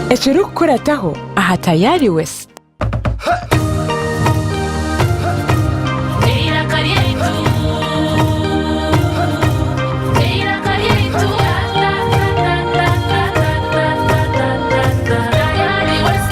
Ekirikukurataho aha Tayari West. Eiraka ryaitu, eiraka ryaitu, Tayari West.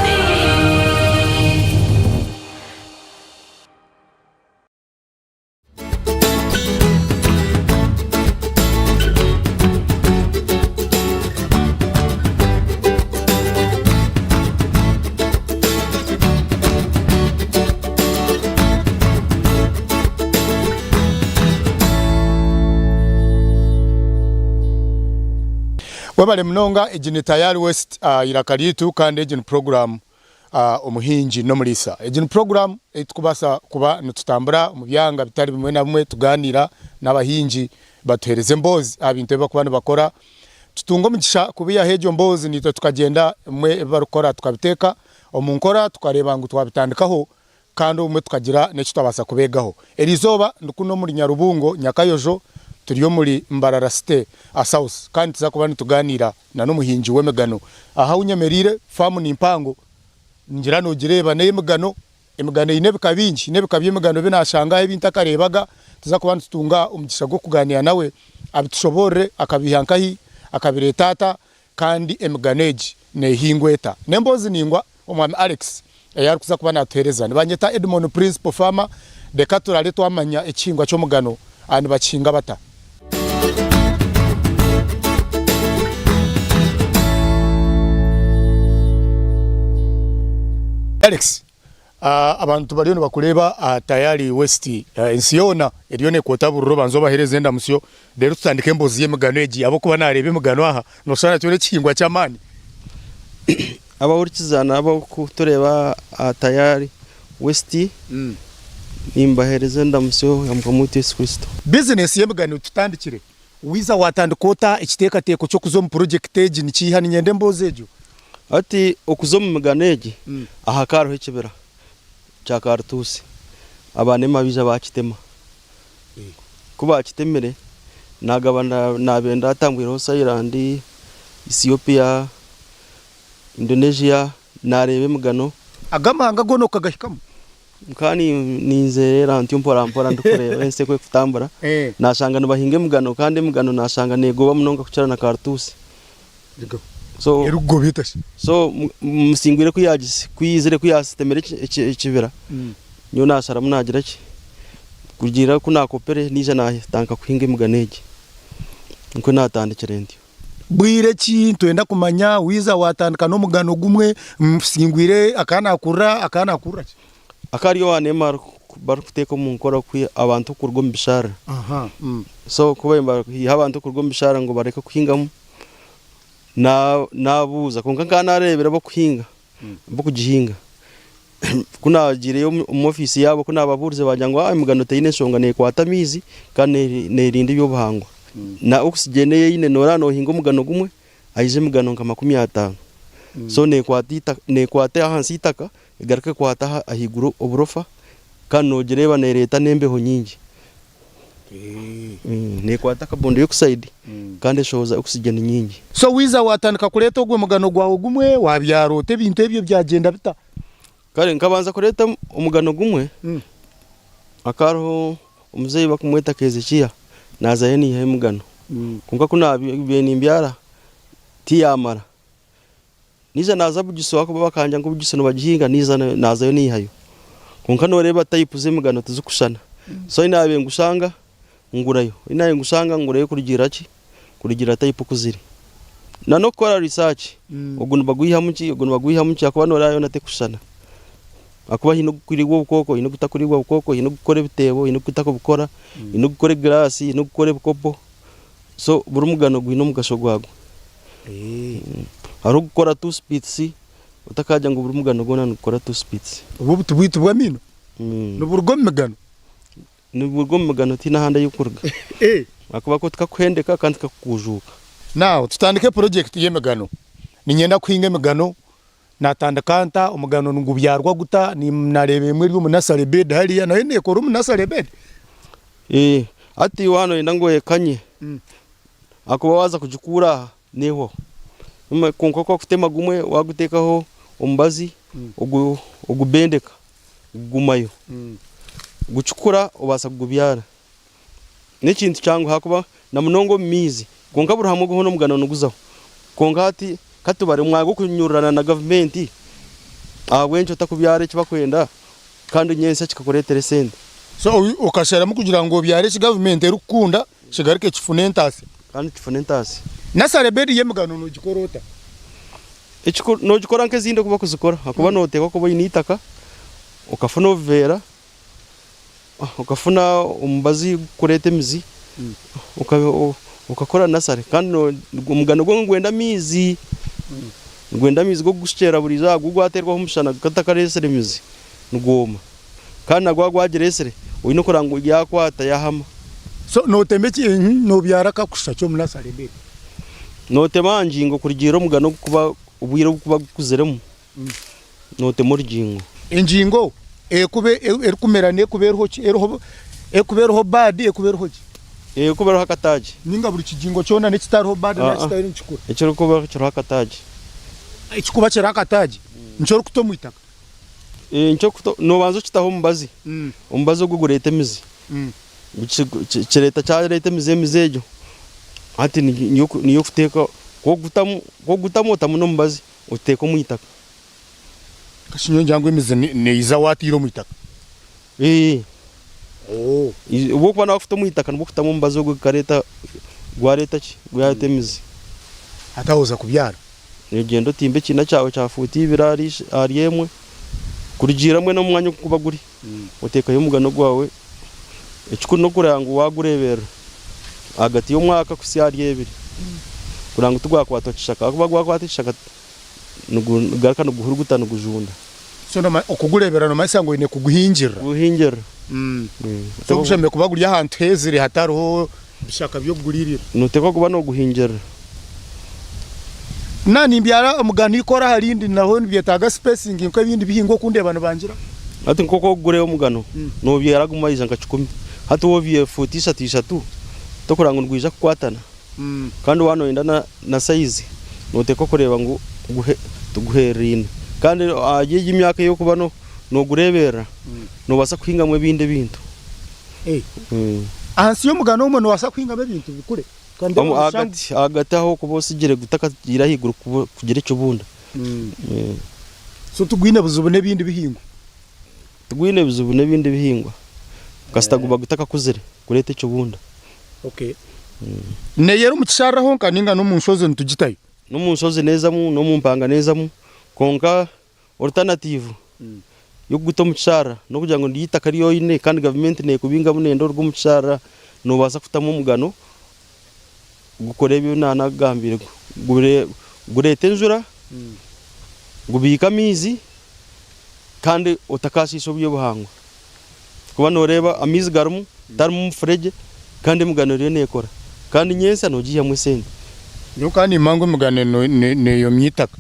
Webale munonga egi ni Tayari West eiraka ryaitu kandi egi ni puroguraamu Omuhingi n'Omuriisa. Egi ni puroguraamu ei turikubaasa kuba nitutambura omu byanga bitari bimwe na bimwe tugaaniira n'abahingi batuheereza emboozi aha bintu ebi barikuba nibakora. Tutunga omugisha kubiihaho egyo mboozi naitwe tukagyenda ebimwe ebi barikukora tukabiteeka omu nkora tukareeba ngu twabitandikaho kandi obumwe tukagira n'eki twabaasa kubeegaho. Eri izooba ndi kunu omuri Nyarubungo, Nyakayojo, turi omuri Mbarara City South kandi nituza kuba nitugaaniira na n'omuhingi w'emigano. Aha ahu nyemereire, faamu ni mpango, ningira noogireeba n'ey'emigano. Emigano eine ebika bingi, n'ebika by'emigano ebi naashanga aha ebi ntakareebaga. Nituza kuba nitutunga omugisha gw'okugaaniira nawe abitushoboorore, akabiiha nkahi, akabireeta ata kandi emigano egi neehingwa eta. N'emboozi naingwa Omwami Alex ei arikuza kuba naatuheereza. Nibanyeta Edmond Principal Farmer, reka turaare twamanya ekihingwa ky'omugano aha nibakihinga bata. Alex, Abantu bariyo nibakureeba aha Tayari West, ensi yoona eriyo nekwota bururu obanze obaheereze endamutsyo reero tutandike emboozi y'emigano egi ahabw'okuba naareeba emigano aha nooshusha nakyo n'ekihingwa ky'amaani. Abahurikiza n'abarikutureeba aha Tayari West, nimbaheereza endamutsyo ya Mukama waitu Yesu Kristo. Bizinesi y'emigano tutandikire, waiza waatandika ota ekiteekateeko ky'okuza omu purojekiti egi nikiiha? Niinyenda emboozi egyo. Hati okuza omu migano egi, aha hakaba hariho ekibira kya karutuusi, abanema baija baakitema. Ku baakitemire, naagaba naabaire ndaatambwireho Thailand, Ethiopia, Indonesia, naareeba emigano. Ago amahanga goona okagahikamu? Nkaba ninzereera ntyo mpora mpora ndikureeba ensi oku erikutambura, naashanga nibahinga emigano kandi emigano naashanga neegoba munonga kukira na karutuusi. So Erikugoba eta shi? so Musingwire ku yaagis ku yaizire ku yaasitemire ekibira, nyowe naasharamu naagira ki, kurugiirira ku naakopire naija naatandika kuhinga emigano egi. Nikwo naatandikire ntyo. Bwire ki nitwenda kumanya waiza watandika n'omugano gumwe Musingwire akaba nakurira akaba nakurira ki? Akaba ari owa neema barikuteeka omu nkora kwiha abantu kuruga omu bisharara. So ku baabaire nibaiha abantu kuruga omu bisharara ngu bareke kuhingamu, naabuuza kwonka nkaba naareebire ab'okuhinga, ab'okugihinga. Ku naagiireyo omu ofiisi yaabo ku naababuurize baagira ngu emigano teine nshonga neekwata amaizi kandi neerinda eby'obuhangwa. Na oxygen ei eine nooraba noohinga omugano gumwe haija emigano nka 50. So neekwata eitaka neekwata ahansi y'eitaka egaruka ekwata ahaiguru oburofa kandi noogireeba neereeta n'embeho nyingi. Neekwata carbon dioxide kandi eshohoza oxygen nyingi. So waiza waatandika kureeta ogwo mugano gwawe gumwe, waabyara ota ebintu ebyo byagyenda bita? Kare nkabanza kureeta omugano gumwe, hakaba hariho omuzeeyi barikumweta Kezekiya naazayo naihayo emigano. Kwonka ku naabaire nimbyara tiyamara. Naija naaza Bugisu ahakuba bakangira ngu Bugisu nibagihinga naija naazayo naihayo. Kwonka nooreeba type z'emigano tizikushushana. So ahi naabaire ngushanga ngurayo, ahi naabaire ngushanga ngurayo kurugiirira ki? Kurugiirira type oku ziri. Na n'okukora research, ogu nibagwihamu ki, ogu nibagwihamu ki ahakuba nooreeba yoona tekushushana. Ahakuba haine ogukuriibwa obukooko, haine ogutakuriibwa bukooko, haine ogukukora ebiteebo, haine ogutakubikora, haine ogukukora egiraasi, haine ogukukora ebikopo. So buri mugano gwine omugasho gwagwo. Hariho ogukora toothpicks, otakagira ngu buri mugano gwona nigukora toothpicks. Obu obuti bwaitu bw'amaino niburuga omu migano? Niburuga omu migano tihaine ahandi ahu burikuruga. Ahakuba ko tikakuhendeka kandi tikakukuujuuka. Now tutandike purojekiti y'emigano. Niinyenda kuhinga emigano, natandika nta? Omugano nigubyarwa guta? Nareeba emwe eri omu nursery bed hariya, nayo nekora omu nursery bed? Hati waaba noyenda ngu ekanye, ahakuba waaza kugikuura aha neehwaho. Kwonka ku wakutema gumwe waguteekaho omubazi ogubendeka gugumayo. Gukikura obaasa kugubyara. N'ekintu kyanguhi ahakuba na munonga omu maizi. Kwonka buri hamwe hoona omugano niguzaho. Kwonka hati ka tubare omwanya gw'okunyururana na gavumenti ahabw'enki otakubyara eki bakwenda kandi nyentsya kikakureetera esente. So okasharamu kugira ngu obyare eki gavumenti erikukunda kigaruke kifune entaasya. Kandi kifune entaasya. Nasare bedi y'emigano nogikora ota? Ekikuru nogikora nk'ezindi oku bakuzikora ahakuba noteekwa kuba oine eitaka, okafuna obuveera, okafuna omubazi gurikureeta emizi, okakora nasare kandi omugano gwo nigwenda amaizi, nigwenda amaizi g'okugushukyeerera buri izooba gwo gwateerwaho omushana gutakareetsire mizi nigwoma kandi na gwaba gwagireetsire oine kureba ngu yaakwata yaahama. So nootema eki noobyara akakusha ki omu nasare bed? Nootema aha ngingo kurugiirira omugano ogukuba obwire obukuba gukuziremu. Nootema orugingo. Engingo ekuba erikumera n'ekuba eriho ki? Eriho ekuba eriho baadi ekuba eriho ki? Ekuba eriho akataagi. Ninga buri kigingo kyona n'ekitariho baadi Aa, n'ekitari nikikura? Ekirikuba kiriho akataagi. Ekikuba kiriho akataagi nikyo orikuta omu itaka? Nikyo orikuta, noobanza okitaho omubazi. Omubazi ogwo gureeta emizi. Kireeta kyareeta emizi, emizi egyo hati niyo orikuteeka, ku orikugutamu otamu n'omubazi. Oteeka omu itaka. Kashi nyowe ngira ngu emizi neija waataire omu itaka. Ee. Obu orikuba nooba kuta omu itaka nibwo okutamu omubazi ogwo gukareeta gwareeta ki? Gwareeta emizi. Hati aho oza kubyara? Nogyenda otimba ekiina kyawe kya fuuti ibiri ahari emwe kurugiirira mbwenu omwanya oku gurikuba guri. Oteekayo omugano gwawe. Ekikuru n'okureeba ngu waagureeberera ahagati y'omwaka kuhitsya ahari ebiri kureba ngu tigwakwatwa kishaka ahakuba gwakwata ekishaka nigugaruka niguhuruguta nigujunda. So okugureeberera noomanyisa ngu oine kuguhingirira? Kuguhingirira. So gushemereire kuba guri ahantu heezire hatariho bishaka by'okuguriirira. Nooteekwa kuba nooguhingirira. Na nimbyara omugano ikora aha rindi naho nibyetaaga spacing nk'ebindi bihingwa oku ndeeba nibangira. Hati nk'oku orikugura omugano nobyara ago maija nka kikumi hati waaba obyire fuuti ishatu ishatu tokureba ngu nigwija kukwatana kandi waaba noyenda na sayizi noteekwa kureeba ngu tiguhereraine kandi ahari egi emyaka ei orikuba nogureeberera nobaasa kuhingamu ebindi ebintu. Ahansi y'omugano omwe nobaasa kuhingamu ebintu bikure? Ahagati ahagati ahu orikuba otsigire gutakagiire ahaiguru kugira ekibunda. So tigwine buzibu n'ebindi bihingwa? Tigwine buzibu n'ebindi bihingwa kasita guba gutakakuzire kureeta ekibunda. Okay. Neyera omu kisharara honka ninga n'omu nshozi nitugitayo? N'omu nshozi neezamu n'omu mpanga neezamu kwonka Alternative y'okuguta omu kisharara n'okugira ngu eitaka eri oine kandi gavumenti neekubingamu neyenda oruge omu kisharara, noobaasa kutamu omugano gukore ebi naanagambire gureete enjura, gubiike amaizi kandi otakaashiisha eby'obuhangwa. Kuba nooreeba amaizi garimu, tarimu mufuregye kandi emigano eriyo neekora kandi nyentsya noogiihamu esente. Nyowe ka nimanya ngu emigano neeyomya eitaka.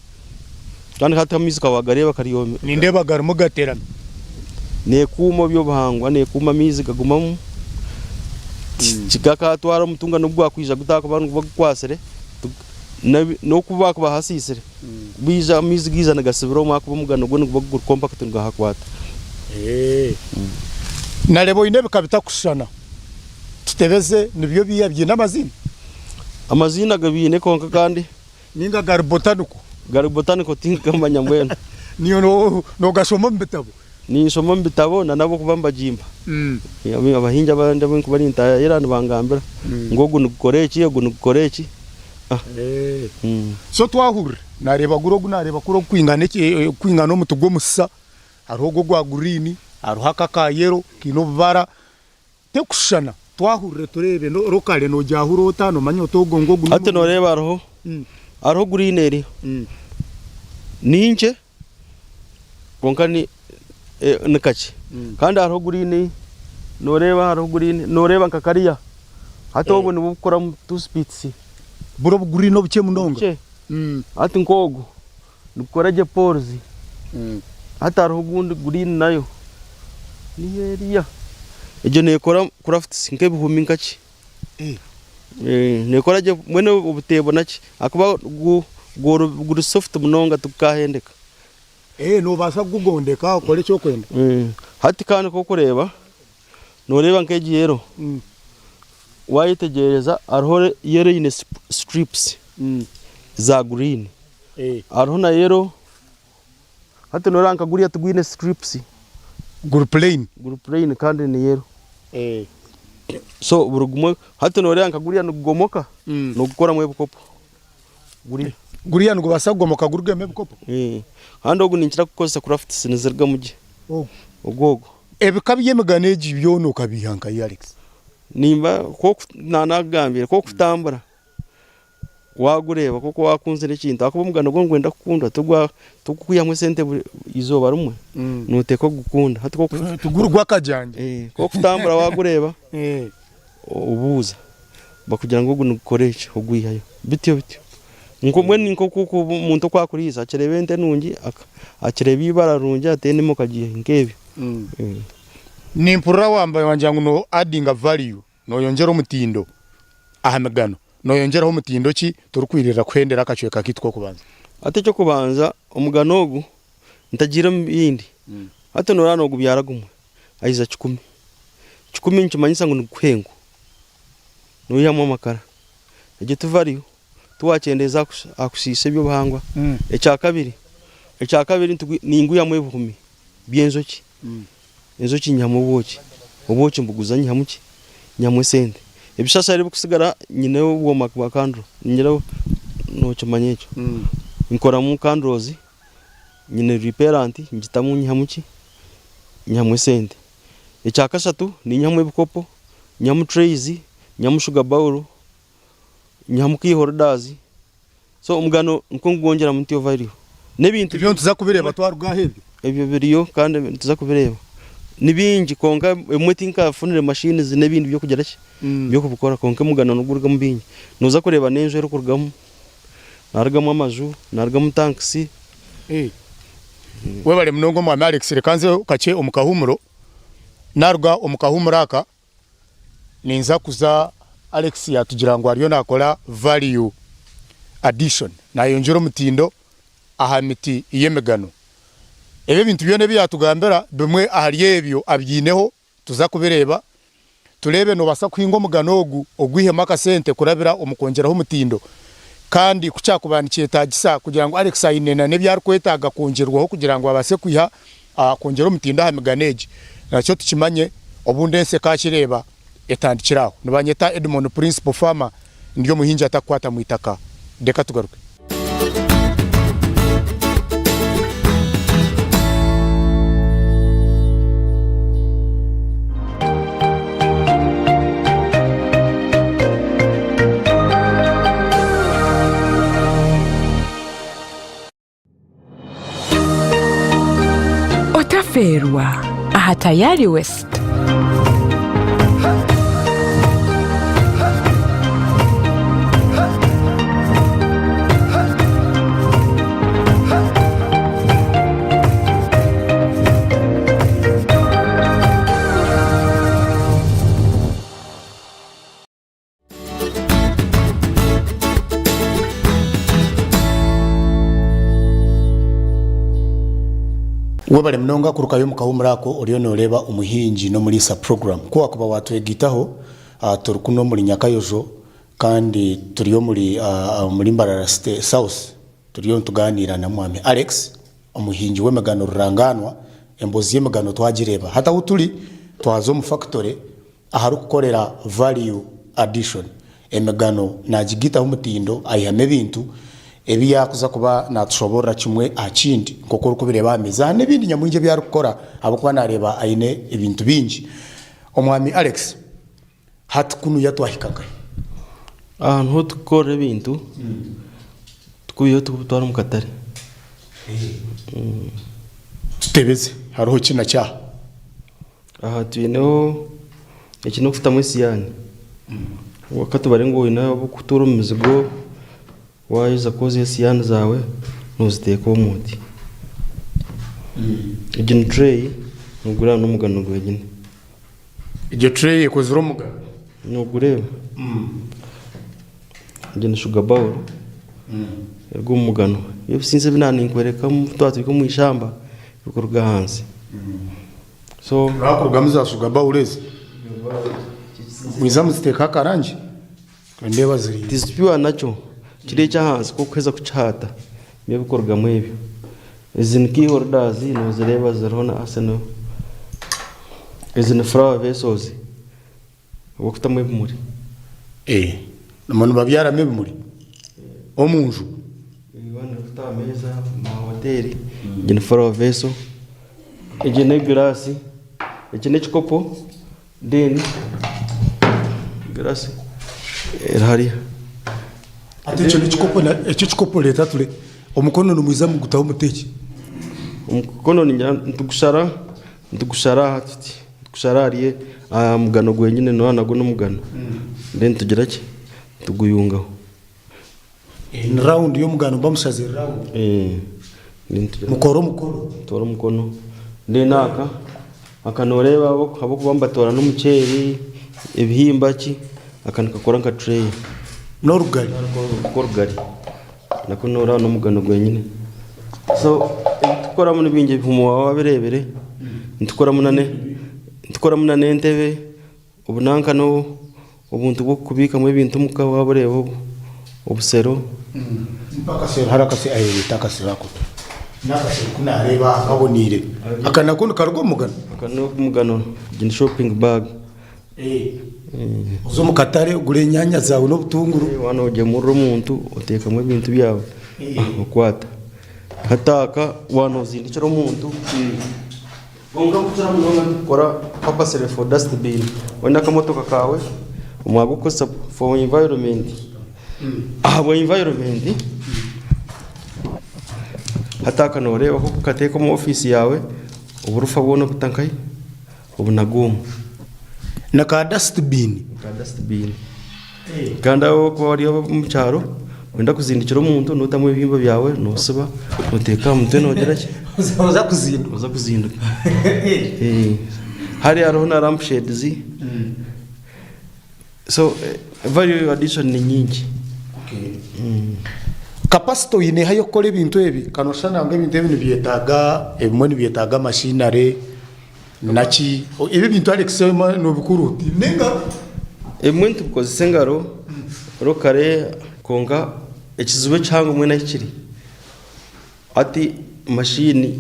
Kandi hati amaizi ka waagareeba kari. Nindeeba garimu gaterami. Neekuuma eby'obuhangwa, neekuuma amaizi gagumamu. Gakatwara omutunga n'obu gwakwija gutakuba niguba gukwatsire, n'oku baakuba hasiisire, baija amaizi gaija nigasibira omwo ahakuba omugano gwo niguba guri compact niguhakwata. Nareeba oine ebika bitakushushana, tutebeze nibyo biiha biine amaziina? Amaziina gabiine kwonka kandi. Ninga gari botanical? Gari botanical tinkugamanya mbwenu. Niiwe nogashoma omu bitabo? Ninshoma omu bitabo na n'abokuba nibagimpa. Abahingi abandi abu ndikuba nintayayira nibangambira ngu ogu nigukora eki, ogu nigukora eki. So twahurira, nareeba guri ogu nareeba kuri ogukwingana ogukwingana omuti gw'omusisa, hariho ogu ogwa green, hariho aka aka yellow kaine obubara. Tekushushana, twahurire tureebe locally nogyahura ota nomanya oti ogu ngu ogu Hati noreeba hariho hariho green eriho ni nkye kwonka ni ni kakye kandi hariho green noreeba hariho green noreeba nka kariya hati obwo nibwo bukukuramu two spits. Buri obu green obukye munonga. Obukye hati nk'ogu Nikukora gye poles hati hariho ogundi green nayo niyo eriya egyo nekora crafts nk'ebihumi nkaki nekora gye mbwenu obuteebo naki ahakuba Guri soft munonga tigukahendeka. Eeh nobaasa kugugondeka okore eki orikwenda. Hati kandi ku orikureeba, nooreeba nk'egi yellow, waayetegyereza hariho yellow eine strips za green, hariho na yellow, hati nooreeba nka guriya tigwine strips. Guri plain. Guri plain kandi ni yellow. So buri gumwe, hati nooreeba nka guriya nigugomoka, nigukoramu ebikopo. Guriya. Guriya nigubaasa kugomoka gurugemu ebikopo? Ee. Kandi ogu ninkira kukozesa crafts nizirugamu gye. Ogu? Ogu ogwo. Ebika by'emigano egi byona okabiiha nkahi Alex? Nimba nk'oku naanakugambire, ku orikutambura waagureeba nk'oku waakunzire ekintu ahakuba omugano gwo nigwenda kukundwa tigwa tigukukwihamu esente buri izooba rimwe, nooteekwa kugukunda. Hati ku oriku. Tiguri gw'akajanja. Ee, ku orikutambura waagureeba. Obuuza bakugira ngu ogu nigukora eki ogwihayo bityo bityo. Nko mbwenu nk'oku omuntu oku akuriisa akireeba ente nungi akireeba eibara rirungi ati enimi okagiiha nk'ebyo. Nimpurira wamba wangira ngu no addinga value noyongyera omutindo aha migano. Noyongyeraho omutindo ki turikwirira kuhendera akacweka kaitu k'okubanza? Hati eky'okubanza omugano ogu ntagiire omu bindi hati noreeba nogubyara gumwe aiza kikumi. Kikumi nikimanyisa ngu nigukuha enku, noihamu amakara. Egyo ti value, tiwakyendeeza aha kushiisha eby'obuhangwa. Ekyakabiri, ekyakabiri ningwihamu ebihumi by'enjoki. Enjoki nyihamu obwoki, obwoki mbuguza nyihamu ki? Nyihamu esente. Ebishashara ebirikusigara nyineho obwoma bwa kanduro, ningira nokimanya ekyo. Nkoramu candles. Nyine repellent ngitamu nyihamu ki? Nyihamu esente. Ekyakashatu ninyihamu ebikopo, nyihamu trays, nyihamu sugar bowl, nyihamu key holders. So omugano nikwo nkugwongyeramu ntyo value. N'ebintu Ebyo nituza kubireeba twaruga aha ebyo? Ebyo biriyo kandi nituza kubireeba. Ni bingi kwonka ebimwe tinkafunire machines n'ebindi by'okugira ki? By'okubikora kwonka omugano nigurugamu bingi. Nooza kureeba n'enju erikurugamu. Narugamu amaju, narugamu tanks. Webare munonga omwami Alex reka nze kakye omu kahumuro naruga omu kahumuro aka ninza kuza Alex yatugira ngu ariyo nakora value addition nayongyera omutindo aha miti y'emigano ebi ebintu byona ebi yatugambira bimwe ahari ebyo abyineho Tuza kubireeba, tureebe noobaasa kuhinga omugano ogu ogwihemu akasente kurabira omu kwongyeraho omutindo. Kandi ku kyakuba nikyetaagisa kugira ngu Alex aine na n'ebi arikwetaaga kwongyerwaho kugira ngu abaase kwiha kwongyera omutindo aha migano egi, nakyo tukimanye obundi ensi ekaakireeba etandikire aho. Nibanyeta Edmond Principal Farmer, ndi omuhingi atakukwata mu itaka. Reka tugaruke. Otafeerwa aha Tayari West. Webare munonga kurukayo omu kahumuro ako oriyo noreeba omuhingi n'omuriisa program. Ku wakuba watwegaitaho turi kunu omuri Nyakayojo kandi turi omuri omuri Mbarara City South turiyo nituganiira na Mwami Alex omuhingi w'emigano rurangaanwa. Emboozi y'emigano twagireeba. Hati ahu turi twaza omu factory aharikukorera value addition, emigano nagigaitaho omutindo aihamu ebintu ebi yaakuza kuba natushoborora kimwe aha kindi nk'oku orikubireeba aha meeza aha n'ebindi nyamwingi ebi arikukora ahabw'okuba nareeba aine ebintu bingi. Omwami Alex, hati kunuya twahika nkahi? Aha niho turikukorera ebintu tukubiihaho tukubitwara omu katare. Tutebeze, hariho ki na ki aha? Aha twineho eki n'okutamu esiyaani. Katubare ngu oine ab'okutuura omu mizigo, waaheza kwozya esiyaani zaawe, nooziteeka omu oti. Egi ni tureeyi, noogura n'omugano gwenyine. Egyo tureeyi ekozire omugano? Noogureeba? Egi ni shuga bawuru. Eruga omu mugano. Ebisintsi ebi naanikworeka twaba turi omu ishamba bikuruga ahansi. So. Hakurugamu za sugar bowl ezi mwiza muziteekaho akarangi ndeeba ziri. It is pure natural kiri ekyahansi ku orikuheza kukihaata nibyo bikurugamu ebyo. Ezi ni key holders nozireeba ziriho na arsenal. Ezi ni flower vessels obwokutamu ebimuri. Eh, nimwo nibabyaramu ebimuri omunju? Kuta aha meeza omu mahoteri. Egi ni flower vessel, egi n'egiraasi, eki n'ekikopo then egiraasi eri hariya. Hati ekyo n'ekikopo ekyo ekikopo reeta ture omukono nimwiza mugutaho muta eki? Omukono ningira nitugushara nitugushara aha tuti nitugushara ahari aha mugano gwenyine noona nagwo n'omugano then tugira ki tuguyungaho. Ni round y'omugano bamushazire round. Mukore omukono. Toora omukono. Then aka, aka noreeba ahabw'okuba nibatoora n'omuceeri, ebihimba ki, aka nikakora nka tray. N'orugari. Nk'orugari. Nako noreeba n'omugano gwenyine. So ebi turikukoramu ni bingi ebihumi waaba wabireebire. Nitukoramu na nitukoramu na n'entebe. Obu nanka n'obuntu bw'okubiikamu ebintu omuka waaba oreeba obu obusero. Mpa akasero hariho akasero ayi reeta akasero ako n'akasero ku naareeba aha kaboneire aka nako nikaruga omu mugano? Aka n'omugano egi ni shopping bag. Oze omu katare ogure enyaanya zaawe n'obutunguru. Waaba noogyemurira omuntu oteekamu ebintu byawe okwata. Hati aka waaba noozindikira omuntu. Kwonka kukira munonga nitukora purposely for dust bin. Oine akamotoka kaawe omwanya gw'okukozesa for environment. Ahabwa environment, hati aka noreeba ku orikukateeka omu ofiisi yaawe, oburufa bwona obuta nkahi? Obunaga omu. Ni ka dust bin? Ni ka dust bin. Kandi ahabw'okuba ori omu kyaro, wenda kuzindikira omuntu, notamu ebihimba byawe, nosiba, oteeka aha mutwe nogira ki? Oza kuzinduka. Oza kuzinduka. Hariya hariho na lamp shades. So value addition ni nyingi. Capacity oine eha ey'okukora ebintu ebi? Ka nooshusha nangwa ebintu ebi nibyetaaga ebimwe nibyetaaga machinery naki ebi ebintu Alex nobikora ota n'engaro? Ebimwe nitubikozesa engaro rokare kwonka ekizibu ekihango mbwenu ahu kiri hati mashini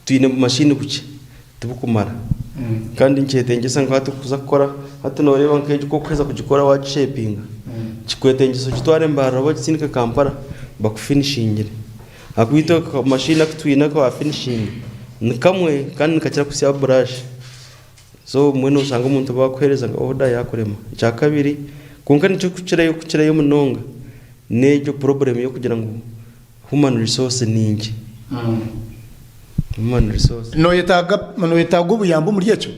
twine bumashini bukye tibukumara kandi nikyetengyesa nka hati kuza kukora hati noreeba nk'egi ku orikuheza kugikora wagishepinga kikwetengyesa ogitware Mbarara oba ogitsindike Kampala bakufinishingire. Ahakuba itwe akamashini aku twine aka finishinga ni kamwe kandi nikakira kutsya burashi. So obumwe noshanga omuntu bakuhereza nka oda yakurema. Ekyakabiri kwonka nikyo kukirayo kukirayo munonga n'egyo problem y'okugira ngu human resource ni nkye. Human resource. Noyetaaga noyetaaga obuyambi omuri ekyo?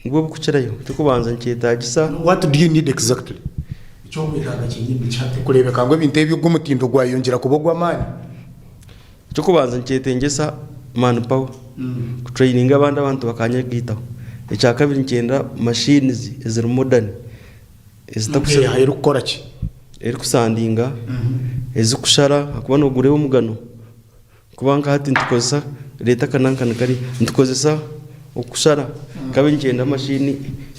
Nibwo bukukirayo. Eky'okubanza nikyetaagisa. What do you need exactly? Eki orikwetaaga kyenyini niki hati kureebeka ngu ebintu ebi ogu omutindo gwayongyera kuba ogw'amaani? Eky'okubanza nikyetengyesa man power, kutureyininga abandi abantu bakanyegaitaho. Ekyakabiri nikyenda machines eziri modern. Eha erikukora ki? Erikusandinga, ezikushara ahakuba nogureeba omugano. Kuba nka hati nitukozesa reeta aka nanka nikariya nitukozesa okushara nkabe nikyenda mashini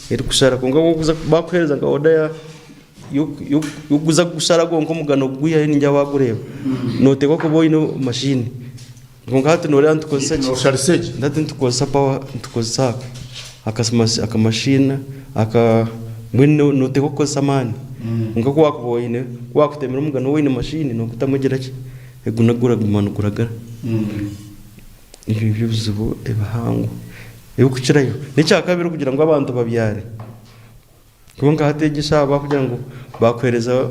erikushara kwonka wakuza bakuhereza nka oda ya yokuza kugushara gwonka omugano kugwihayo ningira wagureeba notekwa kuba oyine mashini kwonka hati noreeba nitukozesa ki Nosharisa egi? hati nitukozesa power nitukozesa aka akamashini aka mbwenu notekwa kukozesa amaani kwonka kuwakuba oyine kuwakutemera omugano oyine mashini nogutamu egira ki. Egu niguraguma niguragara. Ebyo nibyo bizibu ebihango ebirikukirayo. N'ekyakabiri kugira ngu abantu babyare. Kuba nka hati egi eshaaha bakugira ngu bakuheereza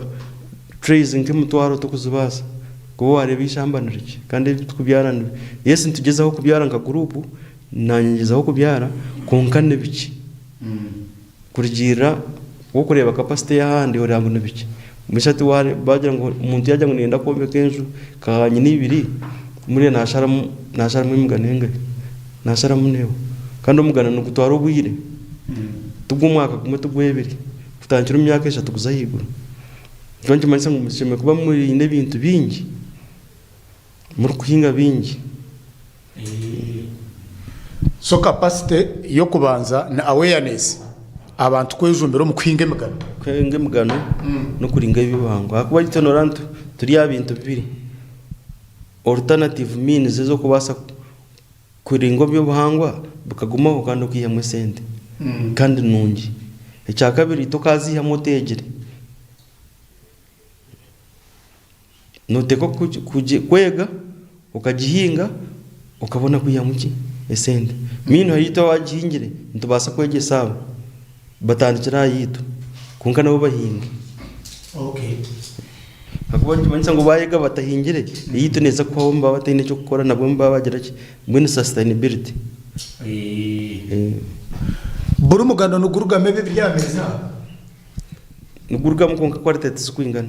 trays nk'emitwaro tokuzibaasa. Kuba waareeba eishamba ni rikye kandi ebi turikubyara ni yes nitugyezaho kubyara nka guruupu, naanye ngyezaho kubyara kwonka ni bikye. Kurugiirira wakureeba capacity ey'ahandi oreeba ngu ni bikye. Mbwenu hati bagira ngu omuntu yaagira ngu niinyenda kwombeka enju nka nyina ibiri, buriya naasharamu naasharamu emigano engahi? Naasharamu n'emwe. Kandi omugano nigutwara obwire, ti gw'omwaka gumwe ti gw'ebiri, kutandikira omu myaka eshatu kuza ahaiguru. Nikyo nikimanyisa ngu mushemereire kuba mwine ebintu bingi, murikuhinga bingi. So capacity y'okubanza ni awareness, abantu kwejumbira omu kuhinga emigano. Kuhinga emigano n'okuringa eby'obuhangwa ahakuba itwe noreeba turi aha bintu bibiri, alternative means ez'okubaasa kuringa eby'obuhangwa bikagumaho kandi okaihamu esente kandi nungi. Ekyakabiri tokaziihamu oteegire. Nooteekwa kwega okagihinga okabona kwihamu ki? Esente. Mbwenu hariho abaagihingire nitubaasa kwegyesa abo batandikire aha yiitu kwonka nabo bahinge. Ahakuba nikimanyisa ngu baayega batahingire, eyiitu neeza kuhwaho nibaba bataine eky'okukora nabwo nibaba bagira ki? Mbwenu sustainability. Buri mugano nigurugamu ebi ebiri aha meeza aha? Nigurugamu kwonka quality tizikwingana.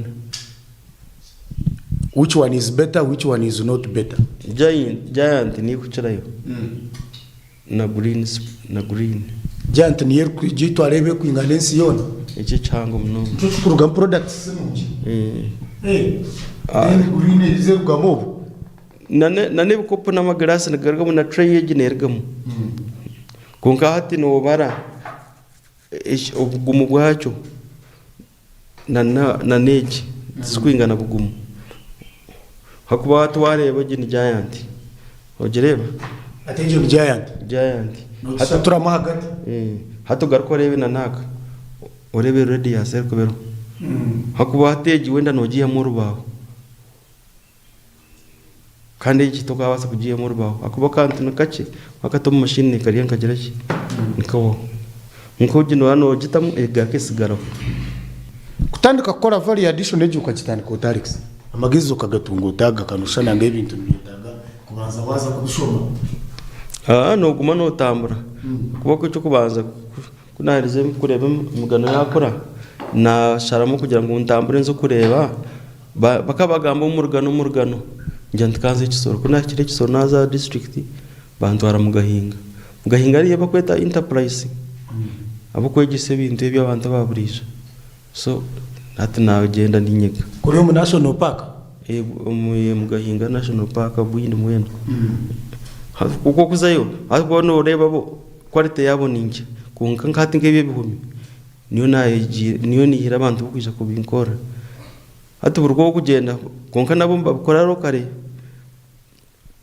Which one is better, which one is not better? Giant, giant niyo ekukirayo na green na green. Giant niyo erikwija itwara ebi erikwingana ensi yoona? Ekyo ekihango munonga. Nikyo kikurugamu products nungi? Eh. Eh, then green eriza erugamu obu? Na n'ebikopo n'amagiraasi nigarugamu na tray egi neerugamu. Kwonka hati noobara Obugumu bwakyo nana egi tizikwingana bugumu ahakuba hati wareeba egi ni giant ogireeba? Hati egyo ni giant? Giant. Nogisaturamu ahagati? Hati ogaruke oreebe nana aka oreebe radius erikuba eriho ahakuba hati egi wenda nogiihamu orubaaho. Kandi egi tokabaasa kugiihamu orubaho ahakuba akantu ni kakye wakata omu mashini kariyo nikagira ki? Nikahwaho. Kwonka egi nooba noogitamu egaruka etsigaraho. Kutandika kukora value addition egyo okagitandika ota Alex? Amagezi okagatunga ota aga noshusha ngu ebintu nibyetaaga kubanza waaza kubishoma? Nooguma nootambura ahakuba eky'okubanza Ku naaherize kureeba emigano yaakura, naasharamu kugira ngu ntambure nze kureeba, bakaba bagamba omu rugano omu rugano, ngira nti ka nze Kisoro. Ku naahikire Kisoro naaza aha disiturikiti, bantwara Mugahinga. Mugahinga hariyo ei barikweta Enterprise, ahabw'okwegyesa ebintu ebi abantu aba buriijo. So hati naagyenda niinyega. Kuri omu National Park? Omu Mugahinga National Park bwindi mbwenu. Ku orikuzayo, ahabw'okuba nooreeba bo Quality yaabo ni nkye kwonka nka hati nk'ebi ebihumi niyo nayegiire niyo nihire abantu b'okwija kubinkorera. Hati buri ku orikugyenda kwonka nabo nibabikora locally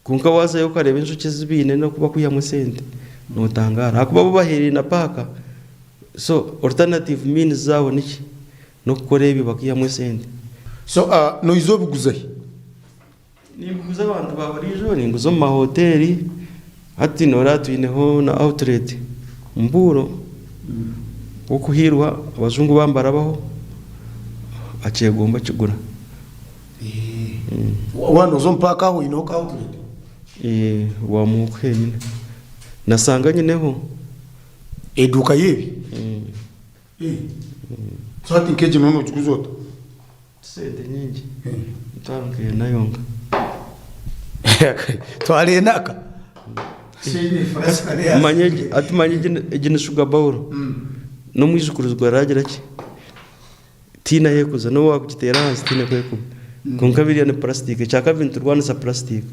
kwonka waazayo okareeba enjoki ezi baine n'oku barikwihamu esente nootangaara ahakuba bo baheereire na paaka so alternative means zaabo niki? N'okukora ebyo bakaihamu esente. So noija obiguza hi? Ninguza abantu ba buriijo, ninguza omu mahoteeri, hati noreeba twineho na outlet omu Buuro, w'okuhiirwa abajungu baaba nibarabaho akyegomba akigura. Waaba nooza omu paaka aho oineho ka outlet? Rwamuhuuku henyine, nashanga nyineho. Eduuka y'ebi? So hati nk'egi noba noogiguza ota? Sente nyingi, emitwaro nk'ena yonka. Twara enaka. Manya egi, hati manya egi egi ni shuga bowl. N'omwijukuruzi gwe araagira ki? Tihaine ahu erikuza, n'obu waakugiteera ahansi tihaine ku erikuba. Kwonka biriya ni purasitiika. Ekyakabiri niturwanisa purasitiika.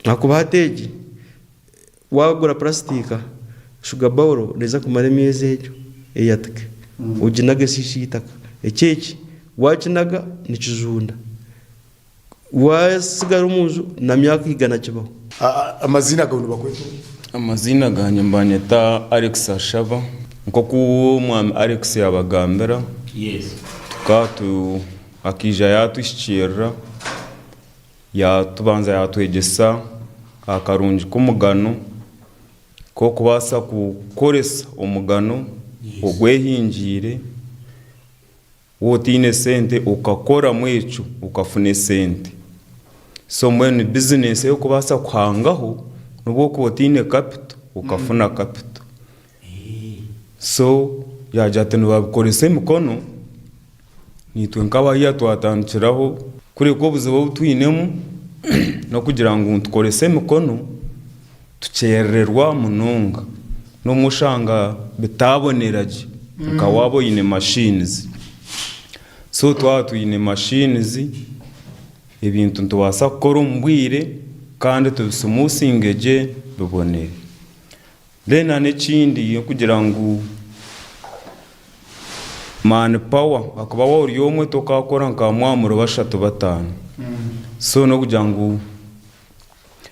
Ahakuba hati egi Waagura purasitiika, shuga bowl neeza kumara emyezi egyo eyatike, oginage eshiishe eitaka. Eki eki waakinaga nikijunda, waatsigara omu nju na myaka igana kibaho. Amaziina gawe nibakweta ota? Amaziina gangye nibanyeta Alex Ashaba. Nk'oku omwami Alex yabagambira, tukaba tu akaija yatuhikiirira. Yaatubanza yaatwegyesa aha karungi k'omugano, k'okubaasa kukoresa omugano ogwehingiire, waaba otaine sente okakoramu ekyo okafuna esente. So mbwenu bizinesi ei orikubaasa kuhangaho n'obu orikuba otaine kapito okafuna kapito. So yaagira ati nibabikoresa emikono. Naitwe nk'abahiya twatandikiraho kureka obuzibu obu twinemu n'okugira ngu nitukoresa emikono tukyerererwa munonga. N'obumwe oshanga bitaabonera gye nka waaba oine machines. So twaba twine machines ebintu nitubaasa kukora omu bwire kandi tubisumuusinge gye bibonere. Then n'ekindi n'okugira ngu man power ahakuba waaba ori omwe tokaakora nka mwaba muri bashatu bataano. So n'okugira ngu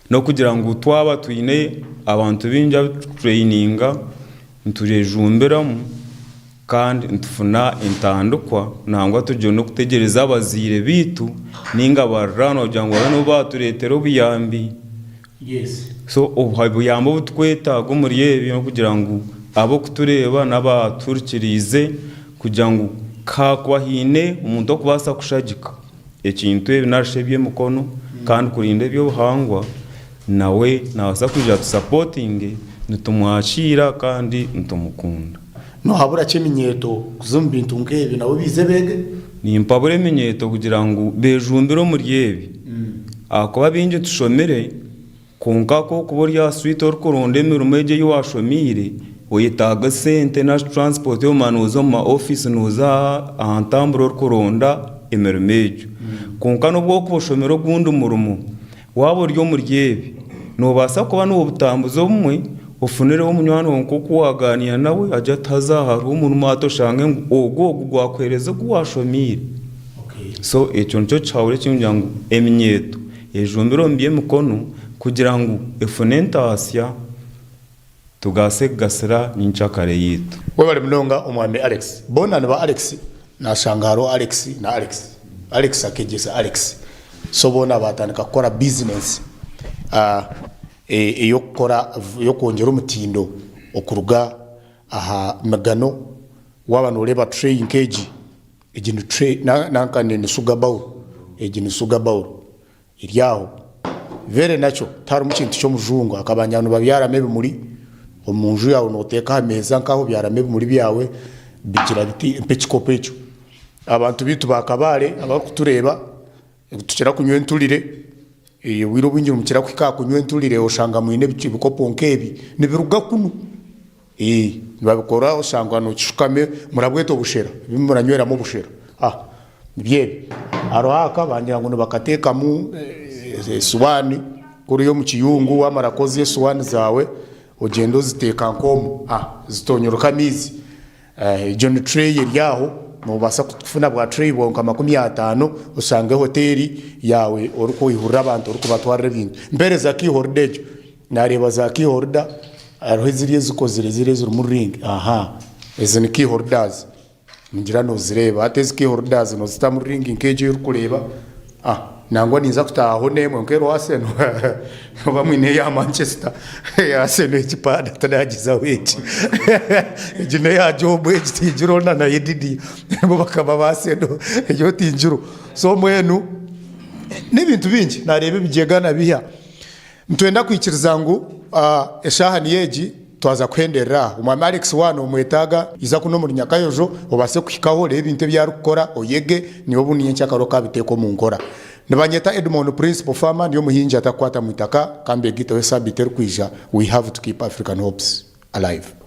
n'okugira ngu twaba twine abantu baingi abu turikutureyininga nitubejumbiramu kandi nitufuna entandikwa nangwa turiyo n'okutegyereza abazaire baitu ninga bariraanwa kugira ngu babe nibo baatureetera obuyambi. So obuyambi obu turikwetaaga omuri ebi n'okugira ngu ab'okutureeba n'abatuhurikiriize kugira ngu haakuba haine omuntu orikubaasa kushagika ekintu ebi nari shi eby'emikono kandi kurinda eby'obuhangwa nawe naabaasa kwija atusapotinge nitumwakiira kandi nitumukunda. Noohabura ki eminyeeto kuza omu bintu nk'ebi nabo baije beege? Nimpabura eminyeeto kugira ngu beejumbire omuri ebi ahakuba baingi tushomire kwonka ku orikuba ori aha street orikuronda emirimo egyo ei waashomiire oyetaaga esente nari transport y'okumara nooza omu ma ofiisi nooza aha ntambura orikuronda emirimo egyo. Kwonka n'obu orikuba oshomire ogundi murimo Waaba ori omuri ebi, noobaasa kuba noobutambuza obumwe ofunireho munywani waawe nk'oku waagaaniira nawe agire ati haza aha hariho omurimo hati oshange ngu ogwo ogu gwakuheereza ogu waashomiire. So ekyo nikyo kihabura ekirikugira ngu eminyeeto ejumbire omu by'emikono kugira ngu efune entaasya Tugaase kugasira nyenkyakare yaitu. Webale munonga omwami Alex. Boona niba Alex nashanga hariho Alex na Alex. Alex akegyesa Alex. So boona batandika kukora business eyokukora eyokwongyera omutindo okuruga aha migano. Waba noreeba tray nk'egi, egi ni tray nanka ni sugar bowl, egi ni sugar bowl. Eri aho. Very nakyo tiharimu kintu ky'omujungu akabangira nibabyaramu ebimuri omu nju yaawe nooteeka aha meeza nk'aho obyaramu ebimuri byawe bigira biti mpa ekikopo ekyo. Abantu baitu ba Kabale abarikutureeba nitukira kunywa enturire, obwire obwingi nimukira kuhika aha kunywa enturire oshanga mwine ebikopo nk'ebi nibiruga kunu. Nibabikora oshanga nokishukame murabweta obushera ebi muranyweramu obushera nibyo ebi. Hariho aka bangira ngu nibakatekamu esuwaani kuriya omu kiyungu wamara kwozya esuwaani zaawe ogyenda oziteeka nk'omu zitonyoroka amaizi. Egyo ni tray eri aho nobaasa kufuna bwa tray bwawe nka 50 oshange hoteeri yaawe orikwihurira abantu orikubatwarira ebintu. Mpereza key holder egyo. Nareeba za key holder hariho eziri ezikozire ziri ezirimu ring aha ezi ni key holders ningira nozireeba hati ezi key holders nozitamu ring nk'egyo ei orikureeba ah nangwa ninza kutaahaho n'emwe nka eriho Arsenal oba mwine eya Manchester eya Arsenal egi paana tinagizaho egi egi n'eya Job egi tingiraho na Yedidia bo bakaba ba Arsenal egyo tingiraho so mbwenu n'ebintu bingi nareeba ebigyega nabiha. Nitwenda kwikiriza ngu eshaaha niyo egi twaza kuhenderera aha. Omwami Alex waaba nomwetaaga, iza kunu omuri Nyakayojo obaase kuhikaho oreebe ebintu ebi arikukora oyege, nyowe obu nyenkyakare okabiteeka omu nkora. Nibanyeta Edmond Principal Farmer, ndi omuhingi atakukwata mu itaka, ka mbegaiteho esaabiiti erikwija, we have to keep African hopes alive.